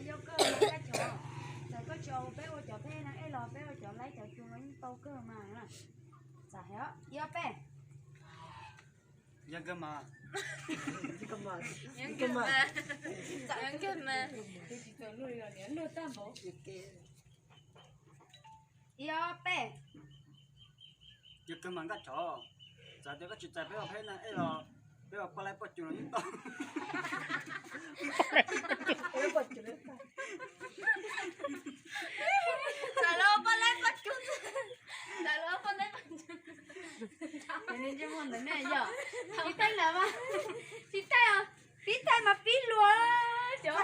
Yog koj, txawm koj tsis ua, peb ua cov peb na ej los peb ua cov laib cov cua los yeej tau kawg mas. Txawm ib ob peb. Yog kawg mas. Yog kawg mas. Ib ob peb. Yog kawg mas Nkaj Tsov, txawm tias koj tsis txais peb ua peb na ej los peb ua poj laib poj cua los yeej tau. Txawm los poj laib poj cua, txawm los poj laib poj cua. Ntawm nej yog tsis thaij lawm mas, tsis thaij os, pib thaij mas pib luag cov.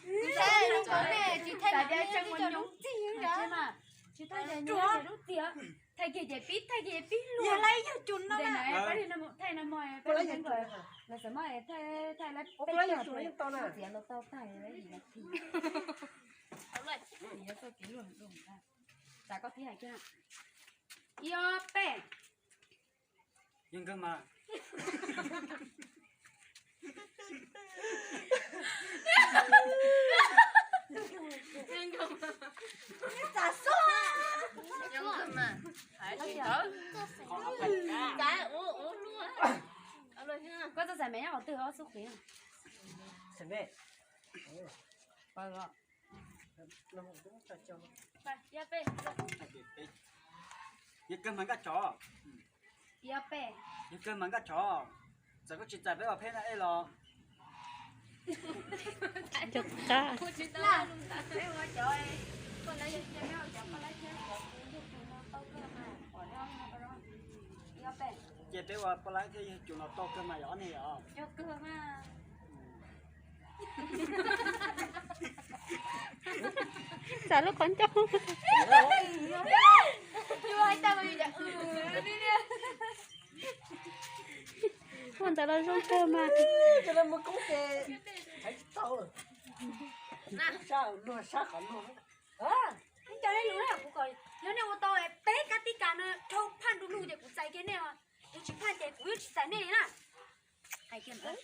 Tsis thaij, tsis thaij, tsis thaij, tsis thaij lub tiag. Thaij kiag ces pib, thaij kiag pib luag. Yog lawv yog cus no na. Pab li no mus thaij no mus, pab li no mus. Lawv xav mas thaij, thaij lawv peb thaij txiav los tau tag. Txav koj thiab hais kiag. Ib ob peb. Yog kawg mas. Txav xub. Yog kawg mas. Hais tsis tau. Koj txoj xaim me nyob qhov twg ob xub qhwv? Yog kawg mas Nkaj Tsov. Yog kawg mas Nkaj Tsov, txawm koj tsis txais peb ua peb na ej los. Cov qab. Ces peb ua poj laib thiab yog cus no tau kawg mas yog ob niag os. Txav lub qhov ncauj. Ua ntawd los zoo kawg mas. Cov nej lus na, kuv kom yog nej ua tau peb kab tib kas no dhau phaj nru nuj ces kuv txais kiag nej os. Kuv tsis phaj ces kuv yeej tsis txais nej li na. Hais kiag ntawd.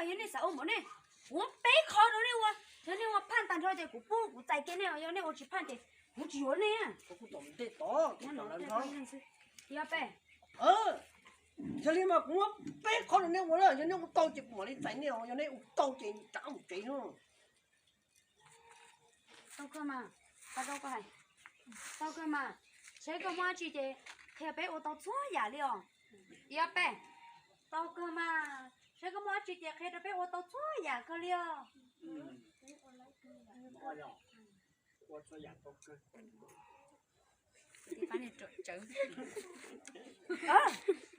Yog nej xav ua npaum nej, kuv muab peb qho rau nej ua. Yog nej ua phaj tag nrho ces kuv pub kuv txais kiag nej, yog nej ua tsis phaj ces kuv tsis yuav nej. Yog peb. Yog li mas kuv muab peb qho rau nej ua na, yog nej ua tau ces kuv mam li txais nej, yog nej ua tau ces rov qab mus tsev no. Tau kawg mas, tau kawg mas, saib koj muaj dab tsi ces qhia peb ua tau txhua yam li os. Ib ob peb. Tau kawg mas, saib koj muaj dab tsi ces qhia rau peb ua tau txhua yam kawg li os.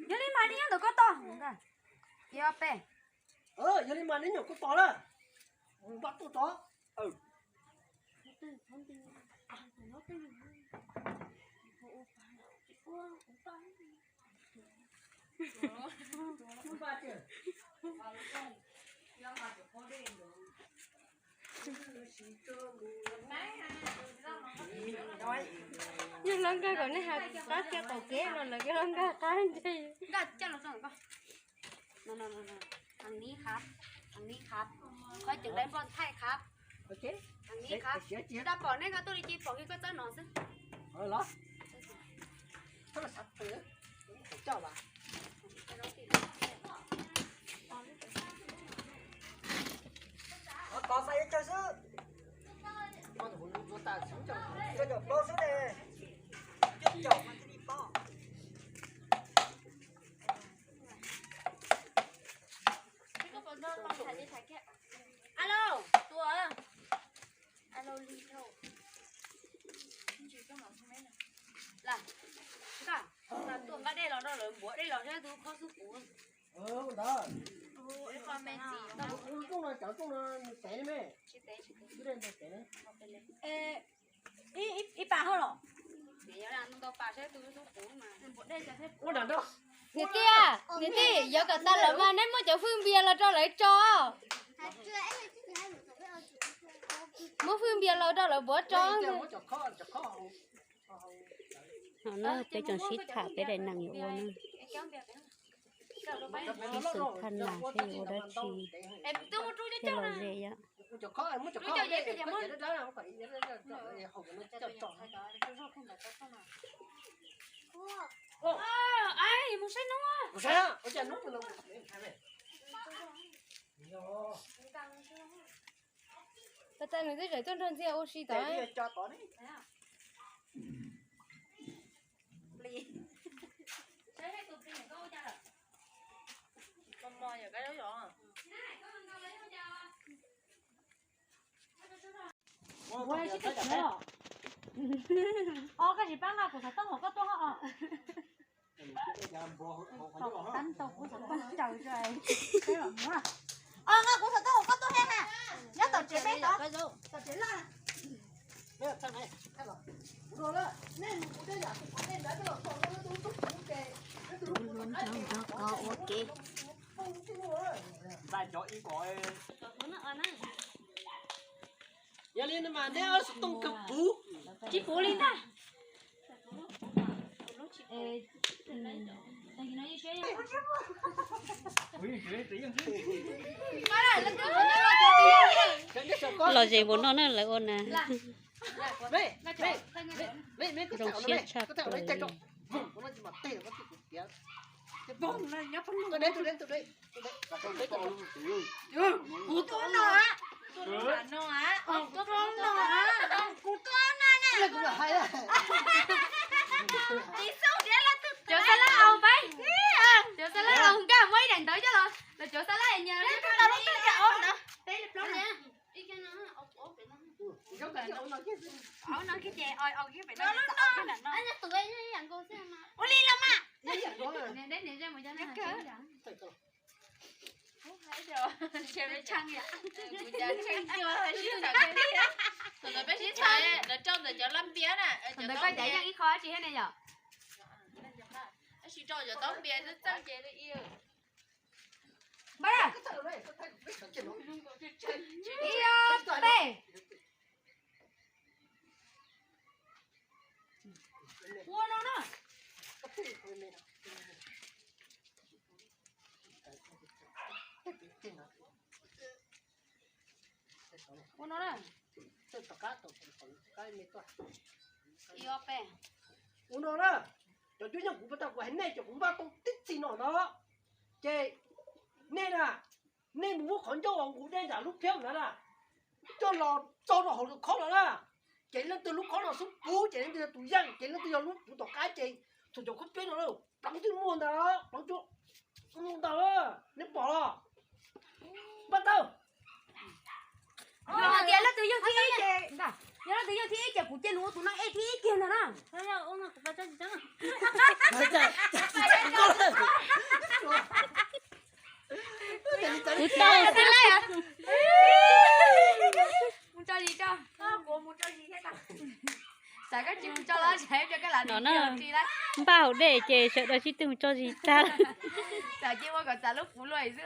Yog li mas nej nyob ntawm koj tos. Ib ob peb. Yog li mas nej nyob koj tos na. Npaj tuaj tod. Yog hlob nkauj kom nej hais qab kiag qaum kev no lawv hlob nkauj qab ntse. Thằng Ní hả? Thằng Ní hả? Kho chữ đánh vần Thái hả? Thằng Ní hả? Tsis tau pom nej, koj tuaj li ci pom kiag koj txawb no xwb. Koj xav yuav tsawg xwb? Coj plaub xwb ne. Coj caum mas thiaj li pom. Alo, tus. Alo, li thau. Lam, lam tuaj nqa dej los rau lawv npuav dej los thiab tus kho xub kuv. Ib pas hauj los. Niam tij, niam tij, yuav kom tag lawm mas neb muab cov hwj npias los rau lawv tso. Muab hwj npias los rau lawv npuav tso. No peb tseem sib tham peb daim neeg yuav ua na. Ib xwm phaj nas seb yuav ua dab tsi thiaj los ze yom. Tab sis nws twb tseem tuaj nrog Ntxhiaj ua si tod. Os, koj tsis pab nqa kuv xov tooj hauv koj tuaj os. Tab ntau kuv xov tooj tsaws tso. Os, nqa kuv xov tooj hauv koj tuaj he ha. Nyob tom tsev peb tod, tom tsev laj. Ua ke. Yog li no mas neb xov tooj kawg puv. Tsis puv li ntag. Los ze npaum no na lawv ua na. Zoo siab tshaj plaws li. Kuv tuaj no, kuv tuaj no, kuv tuaj no ne. Cov xab laj au peb, cov xab laj au nkag muab ib daim ntawv coj los, los cov xab laj nyias tau lub twg cov ntawd. Ua li los mas. Ntawd koj cav yeej ib qho tsis thiab ne yom. Ib, ob, peb. Ua no na. Ua no na. Ib, ob, peb. Ua no na. Cov cuab yeej kuv puas tau kuv hais nej cov kuv npaj tau tib txhis no no. Ces nej na, nej mus muab qhov ncauj uas nqus dej nram lub phiab ntawd na, coj los tso rau hauv lub khob no na. Ces leej twg lub khob no xub puv ces leej twg yog tus yeej, ces leej twg yog lub puv tom qab ces thaum cov khob peb no pleev twb muaj ntag, pleev ntag, nej pom los? Npaj tau. Yog hais tias leej twg yog thib ib ces, yog leej twg yog thib ib ces kuv cia nws ua tus no ej thib ib kiag ntag na. Kuv tau xwb lauj. Mus tso zis tso. Xav koj tsis mus tso los tseem coj koj lam no na. Npaj hauv dej ces sawv daws sib tw mus tso zis tag. Xav cia ua kom txav lub puv luaj xwb.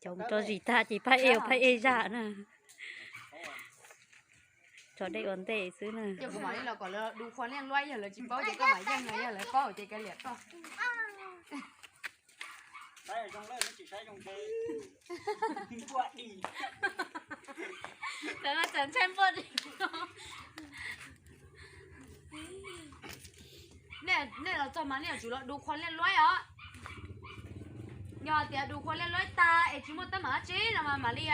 Cov mus tso zis tag ces phaj ej, phaj ej zaj na. Tso dej ua ntej xwb na. Yog kuv mam li los kom lawv du qhua liaj luab, yog lawv tsis paub ces koj mam yeej, yog lawv paub ces kav liam koj. Nej los txog mas nej yuav tsum los du qhua liaj luab os. Yog tias du qhua liaj luab tag es tsis muaj teeb meem dab tsi no mas mam li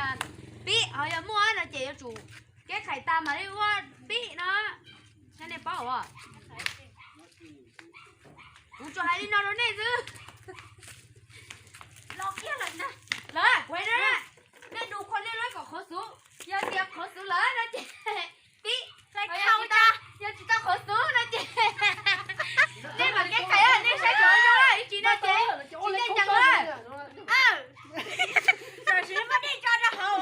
pib, ho yog muaj no ces yuav tsum keb qhais tag mam li ua pib no. Saib nej paub as. Kuv tsuas hais li no rau nej xwb. Los kiag lawm na. Lawm, kuv hais nej, nej du qhua liaj luab kom qhuav xub. Yog tias qhuav xub lawm no ces pib, yog tsis tau qhuav xub no ces nej mam keb qhais, nej saib kom zoo, ib tsis no ces tsis nco ntsoov lawm. Tam sim muab dej tso rau hauv,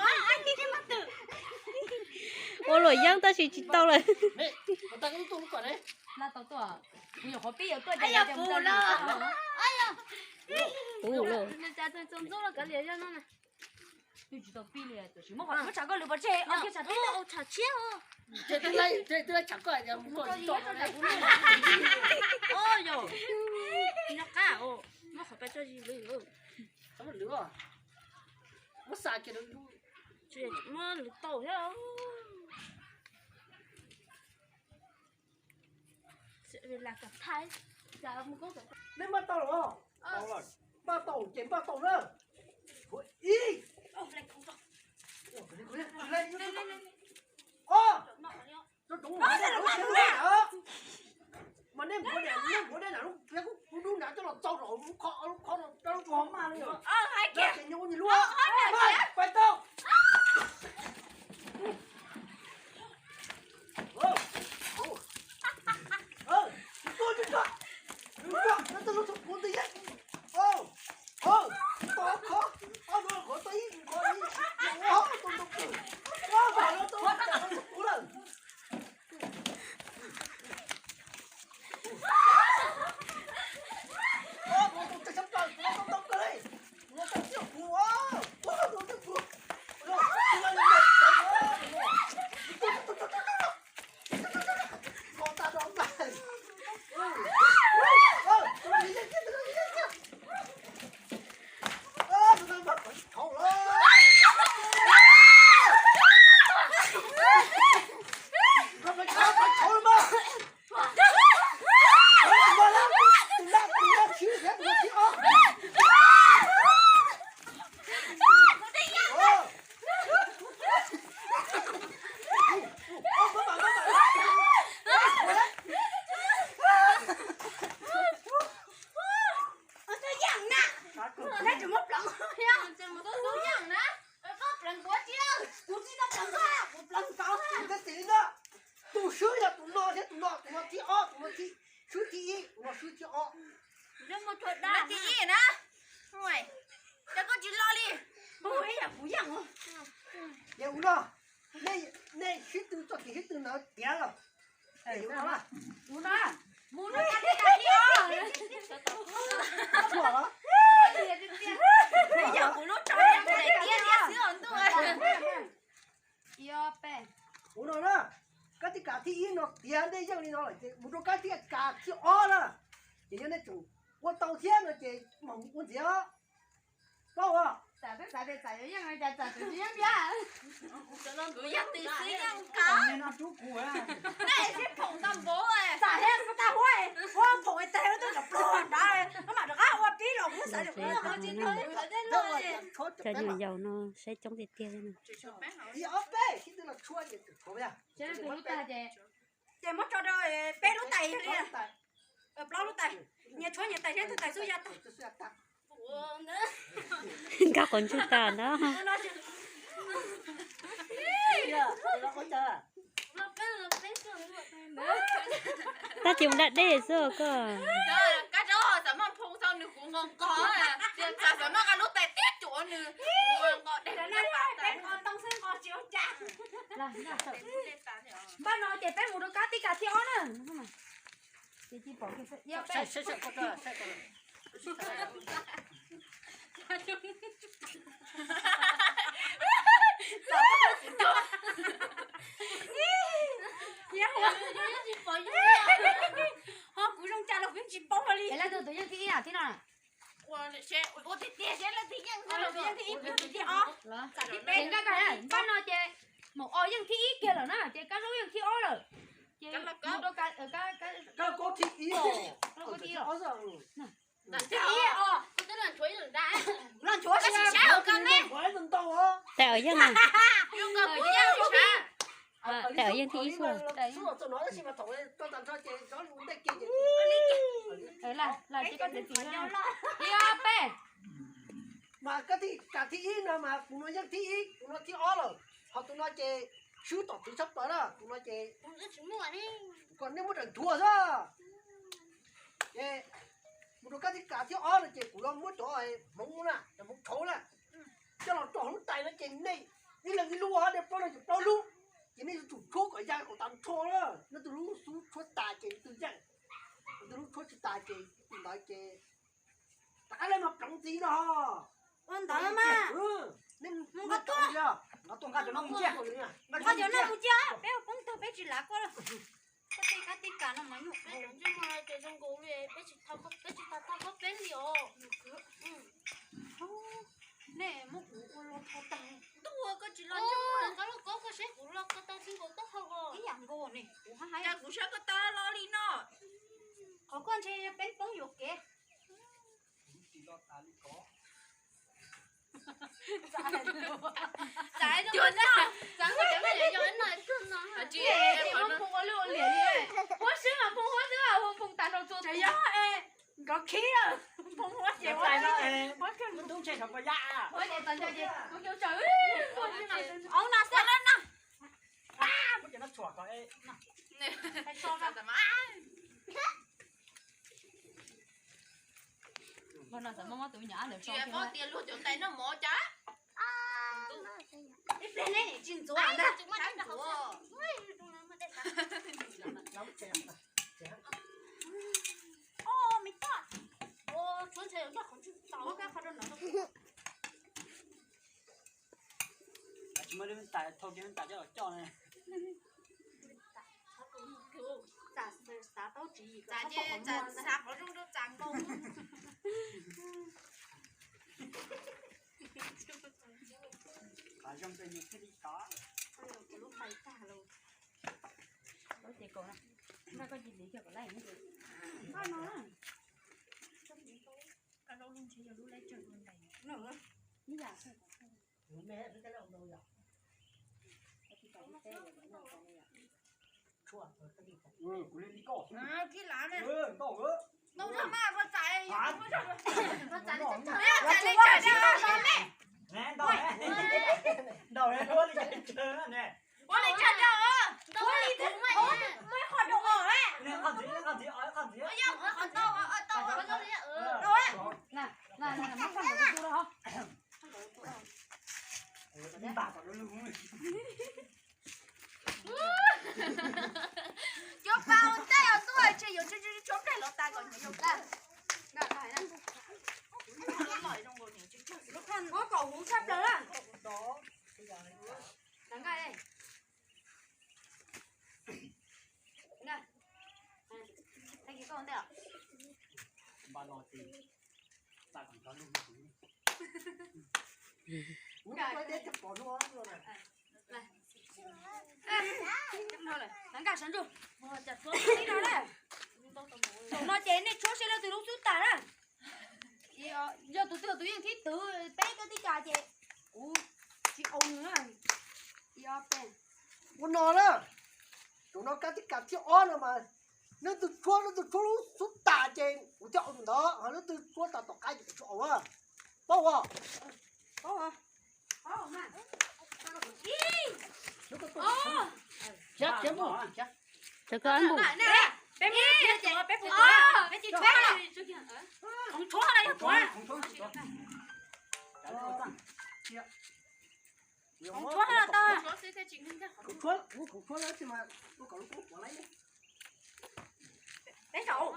ua luam yeeb tab sis tsis tau lawm. Kuv nyuam qhuav pib yuav tuaj ces Ub, cas txoos ntxub los kav liam yog no na. Twb tsis tau pib li, tam sim muab qhov muab tshav koj lwm pov tseg, ob kiag tshav pib, tshav tshiab. Twb laib tshav koj, muab qhov pais tso zis lwm. Muab xa kiag, muab lwm tau thiab. Neb npaj tau los? Npaj tau ces npaj tau na. Ib, ob, mas nej npuav, nej npuav nej na, lub dub nrad coj los txog rau lub khob, lub khob rau lub tsuas maj li. Ces nyob ua nyias lub, pais tau. Tus swb yog tus no thiab tus no, tus no thib ob, tus no thib, swb thib ib, tus no swb thib ob. Thib ib na. Cas koj tsis lo li? Ces ua no, nej sib tw txoj kev sib tw ntawd tiav los. Mus no, mus no, ua no na, koj tib kav thib ib no tiav nej yeej li no lawm ces mus rau kab thib kav thib ob na, ces yog nej tseem ua tau thiab no ces mam ua ntxiv os. Paub os? Txam thiab tag huab, huab phoom tag huab, huab phoom tag huab tuaj cov plaub nrad, koj mam rov qab ua pib los kuv xav tias kuv ho tsis tau li. Cov nyuam yaus no saib coob tiag tiag li. Ib ob peb sib tw los tshuab ces tshuab, ces muab tso rau peb lub tais li, plaub lub tais, nyias tshuab nyias tais thiab tus tais xub ya tag. Nkag qhov ntswg tas ntag. Tab sis mus da dej xwb koj. Kab rau xav maj phoo tau nws kuv nqos nqos, xav maj nqa lub tais tiab cuam nws nqos nqos dej. Npaj no ces peb mus rau kab thib kav thib ob na. Ho kuv zoo cas los kuv yeej tsis paub li. Leej twg tus yeej thib ib thib no? Ua tiag tiag seb leej twg yeej, tus yeej thib ib, tus thib ob. Ces nkaj nkaj, npaj no ces Maum Os yeej thib ib kiag lawm na, ces Kab Zaub yeej thib ob lawm. Ces Kab Zaub thib ib, thib ib os. Tais Os Yeej, Tais Os Yeej thib ib xwb. Ib ob peb. Mas koj thib, kav thib ib no mas tus no yeej thib ib, tus no thib ob lawm, ho tus no ces swb tom twv tshaj plaws na, tus no ces kom nej muab rawm ntuag xwb. Ces mus rau kab thib kav thib ob no ces kuv yuav muab cov hmoov na, cov hmoov tshauv na, coj los rau hauv lub tais no ces nej ib leeg ib lub, nej plaub leeg ces plaub lub, ces nej yuav tsum tshuab kom ya kom tag nrho na, nej tus lub xub tshuab tas ces tus yeej, tus lub tshuab tsis tas ces tus ntawd ces Rov qab los mas pleev ntxiv no. Ua ntawd mas. Mus nqa tuaj. Nqa tuaj nqa cov no mus cia. Nqa cov no mus cia, peb ua poob tag peb tsis lav koj lawm. Koj tej kab tej kas no mas nyuaj. Peb tsis tau thauj koj peb li os. Nej muab kuv ua los thau tag. Ntuj, koj tsis los ntsej muag nqa lauj kaub koj saib kuv los ko taw tsis nkaus taub hau os. Ib yam nkaus ne, kuv haj hais. Cas kuv saib koj taw los li no. Qhov koj ntshe peb poob yuam kev. Huab siab mas phoo huab xwb, phoo tas rau txua txua. Nkawd khib, phoo huab ces huab tub ntshe xyov puas yaj. Huab ces txaus nco ces kuv cov tsawm. Au na xwb na. Muab cov no tshuam kom. Ntawm no txawm muaj tus nyuam ntawm tias luag cov tais noj mov cas. Ib pliag neb tsis ntxuav ntag. Tsis muaj lub tais, thauj kiag lub tais coj los coj ne. Xav qhov zoo rau txav nkaus. Qhov zoo rau yus thiaj li tau. Lub tais tag los. Lub ces kaum na. Noj koj cia li coj kom laij. Koj no. Koj lub ntshe yog lub laib tsawg dua ntais. Ib yam. Cov pas ua ntej os, tuaj tsis yuav tsis tsis tsis tsis los tas kom nyiam yus tas. Lub khaj muab kom huv tshaj plaws na. Nqa, nqa. Tag kis koj ua ntej os. Nqa sawv ntsug. Zaum no ces nej tshuab seb leej twg lub xub tas na. Yog tus twg tus yeej thib twv peb kab tib kas ces kuv tsis au nws na. Ib ob peb. Ua no na, zaum no kab tib kas thib ob no mas leej twg tshuab leej twg tshuab lub xub tas ces kuv thiaj au tus ntawd, ho leej twg tshuab tas tom qab ces kuv tsis au na. Paub os? Paub os. Peb mus, peb mus, peb mus, peb mus. Khoov tshuab no yog khoov. Khoov tshuab no tau. Khoov tshuab, khoov tshuab no mas kom lub koob pov laib. Peb zaum.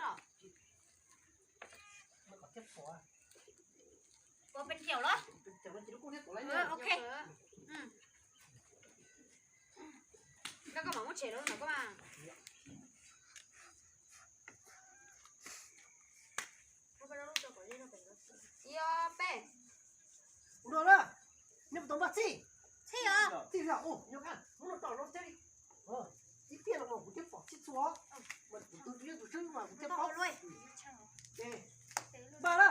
Ua pes caum los? Ok. Koj mam muab tshem rau ntawm koj mas. Ib ob peb. Ua no na, nej puas tau npaj txhij? Txhij os. Txhij os, nyob kaj, muab no tso no thiaj li. Ib tiaj no mas kuv twb pom txhij txhua, mas kuv tus yeej tus swb mas kuv thiaj paub. Npaj na,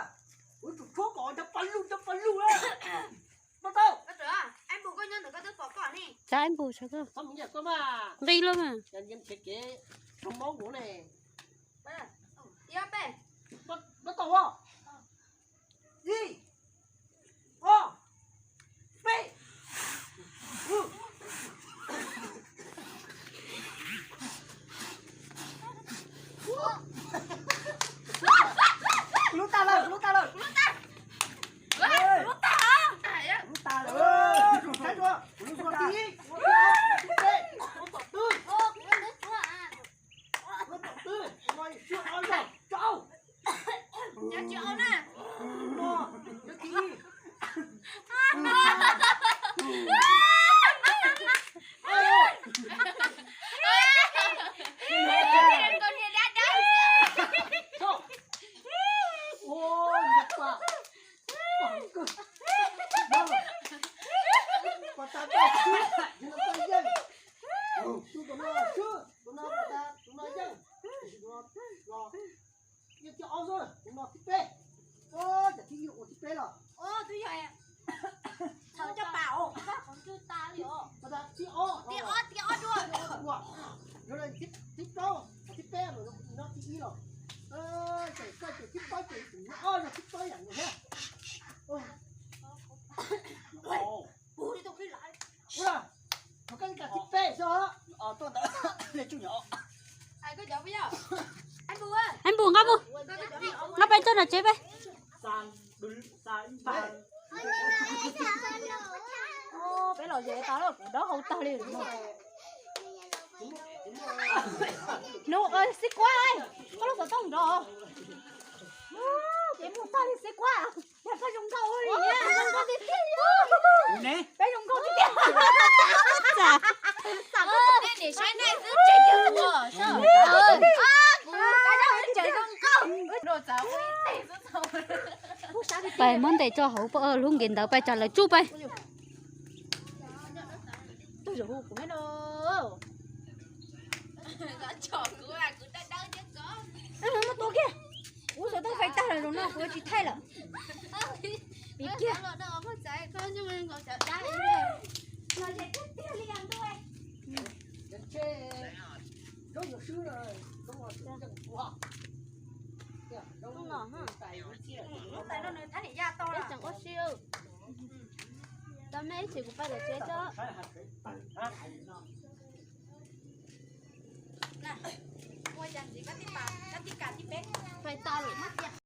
kuv tsum tshuab kom nrov pas lug nrov pas lug na. Npaj tau. Tsab ib npus, nqis lawm mas. Npaj tau. Ib, ob, peb. Kuv lub tag lawm, kuv lub tag lawm. Kuv lub tag lawm. Kuv lub tag lawm. Saib dua, kuv lub tag lawm. Kuv lub tag lawm. Kuv lub tag lawm. Kuv lub tag lawm. Kuv lub tag lawm. Kuv lub tag lawm. Tus no swb, tus no, tus no yeej, tus no los. Yeej thib ob xwb, tus no thib peb. Cov thib ib ua thib peb los. Thib ob, thib plaub, thib peb, no thib ib los. Ces koj ces thib plaub ces tus no ob yog thib plaub yam no thiab. Ua, koj li cas thib peb xwb. Ab Npus, nqa mus, nqa pais tso nram tsev peb. Peb los ze tau lawm, kuv dawb hau tag li. Hnub, Xib Kuab, koj lub xov tooj nrov. Ces mus tag li Xib Kuab. Yog koj zoo nkauj li, zoo nkauj tiag tiag li. Peb zoo nkauj tiag tiag. Niam saib nej xwb tseem ceeb kuv, kuv kab zaj tseem zoo nkauj. Pais muab ntes tso hauv lub nkev ntawd pais tsam lawv tsuj pais. Muab tua kiag. Kuv xov tooj fais tag lawm, zaum no kuv yuav tsis thaij lawm. Piv kiag. Tau me ib chim kuv pais lawm tsev tso. Fais tag lawm.